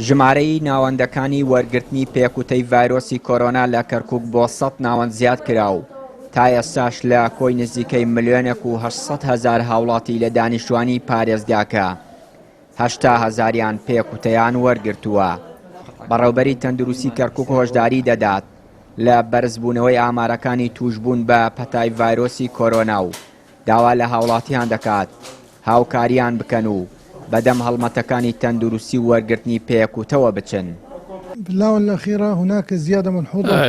ژمارەی ناوەندەکانی وەرگرتنی پێکوتەی ڤایرۆسی کۆرۆنا لە کەرکوک بۆ 100 ناوەند زیاد کرا و تا ئێستاش لە کۆی نزیکەی ملیۆنێک و 800 هەزار هاوڵاتی لە دانیشتوانی پارێزگاکە 80 هەزاریان پێکوتەیان وەرگرتووە. بەڕێوبەری تەندروستی کەرکوک هۆشداری دەدات لە بەرزبوونەوەی ئامارەکانی تووشبوون بە پەتای ڤایرۆسی کۆرۆنا و داوا لە هاوڵاتیان دەکات هاوکاریان بکەن و بەدەم هەڵمەتەکانی تەندروستی و وەرگرتنی پێکوتەوە بچن.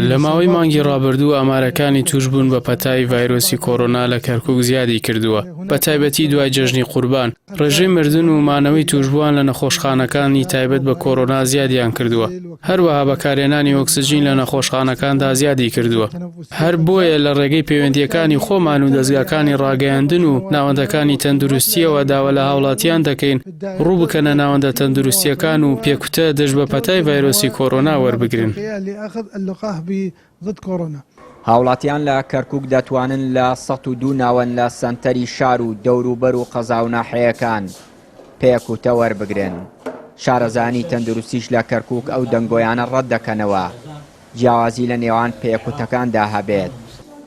لە ماوەی مانگی ڕابردوو ئامارەکانی تووشبوون بە پەتای ڤایرۆسی کۆرۆنا لە کەرکوک زیادی کردووە، بەتایبەتی دوای جەژنی قوربان، ڕێژەی مردن و مانەوەی تووشبووان لە نەخۆشخانەکانی تایبەت بە کۆرۆنا زیادیان کردووە، هەروەها بەکارهێنانی ئۆکسجین لە نەخۆشخانەکاندا زیادی کردووە. هەر بۆیە لە ڕێگەی پەیوەندییەکانی خۆمان و دەزگاکانی ڕاگەیاندن و ناوەندەکانی تەندروستییەوە داوا لە هاوڵاتیان دەکەین ڕوو بکەنە ناوەندە تەندروستییەکان و پێکوتە دژ بە پەتای ڤایرۆسی کۆرۆنا وەربگرن. هاوڵاتیان لە کەرکوک دەتوانن لە 102 ناوەند لە سەنتەری شار و دەوروبەر و قەزا و ناحیەکان پێکوتە وەربگرن. شارەزایانی تەندروستیش لە کەرکوک ئەو دەنگۆیانە ڕەتدەکەنەوە جیاوازی لە نێوان پێکوتەکاندا هەبێت،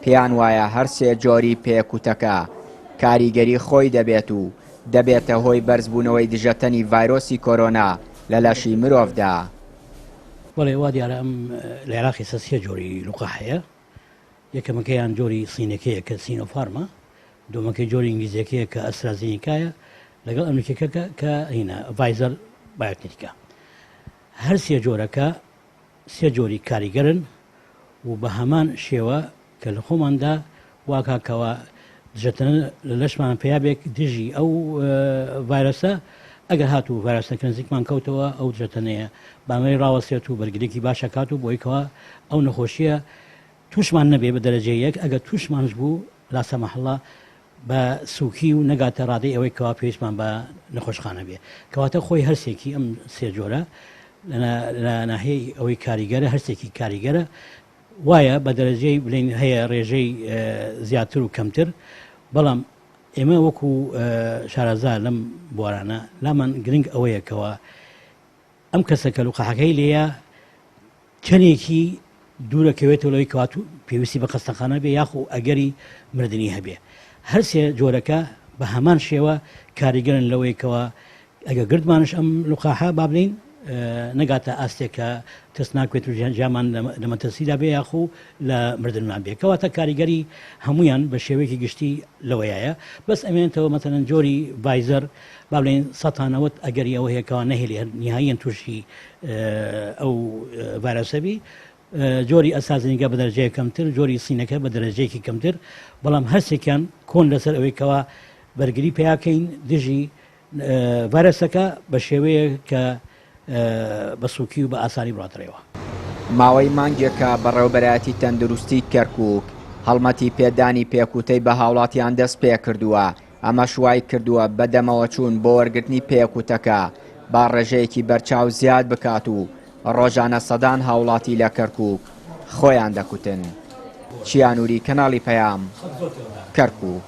پێیان وایە هەر سێ جۆری پێکوتەکە کاریگەری خۆی دەبێت و دەبێتە هۆی بەرزبوونەوەی دژەتەنی ڤایرۆسی کۆرۆنا لە لەشی مرۆڤدا. بەڵێ وا دیارە ئەم لە عێراق ئێستا سێ جۆری لوقاح هەیە یەکەمەکەیان جۆری سینەکەیە کە سینۆفارمە دووەمەکەی جۆری ئینگلیزیەکەیە کە ئەسترازینیکایە لەگەڵ ئەمریکیەکە کە هینە ڤایزەر بایۆتنیکە هەر سێ جۆرەکە سێ جۆری کاریگەرن و بە هەمان شێوە کە لە خۆماندا واکا کەوا دژەتەنە لە لەشمان پەیا بێک دژی ئەو ڤایرەسە ئەگەر هاتوو ڤایرەسەکە نزیکمان کەوتەوە ئەو دژەتەنەیە بامەی ڕاوەستێت و بەرگرێکی باشە کات و بۆی کەوا ئەو نەخۆشیە توشمان نەبێ بە دەرەجە یەک ئەگەر توشمانش بوو لا سەمح اللە بە سوکی و نەگاتە ڕادەی ئەوەی کەوا پێویستمان بە نەخۆشخانە بێ کەواتە خۆی هەرسێکی ئەم سێ جۆرە لە ناحیەی ئەوەی کاریگەرە هەرسێکی کاریگەرە وایە بە دەرەجەی بلین هەیە ڕێژەی زیاتر و کەمتر بەڵام ئێمە وەکو شارەزا لەم بوارانە لامان گرنگ ئەوەیە کەەوە ئەم کەسە کە لوقاحەکەی لێیە چەندێکی دوورە کەوێتەوە لەوەی کەوا پێویستی بە خەستەخانە بێ یاخو ئەگەری مردنی هەبێ هەرسێ جۆرەکە بە هەمان شێوە کاریگەرن لەوەی کەوا ئەگە گردمانش ئەم لوقاحە با بلین نەگاتە ئاستێک کە ترسناک بێت و ژیانمان لە مەترسیدا بێ یاخو لە مردنمان بێ کەواتە کاریگەری هەمویان بە شێوەیەکی گشتی لەوەیە بەس ئەمێنێتەوە مەتەلەن جۆری ڤایزەر با بڵێین سەتا 90 ئەگەری ئەوە هەیە کەوا نەهێلی هەر نیهاییەن تووشی ئەو ڤایرۆسە بی جۆری ئەسترازینیکا بە دەرەجەیەک کەمتر جۆری سینەکە بە دەرەجەیەکی کەمتر بەڵام هەرسێکیان کۆن لەسەر ئەوەی کەوا بەرگری پیاکەین دژی ڤایرۆسەکە بە شێوەیەک کە بە سوکی و بە ئاسانی بڕاترێەوە. ماوەی مانگێکە بەڕێوەبەرایەتی تەندروستی کەرکوک هەڵمەتی پێدانی پێکوتەی بە هاوڵاتیان دەستپێکردووە، ئەمەش وایکردووە بەدەمەوەچوون بۆ وەرگرتنی پێکوتەکە بە ڕێژەیەکی بەرچاو زیاد بکات و ڕۆژانە سەدان هاوڵاتی لە کەرکوک خۆیان دەکوتن. چیا نوری، کەناڵی پەیام، کەرکوک.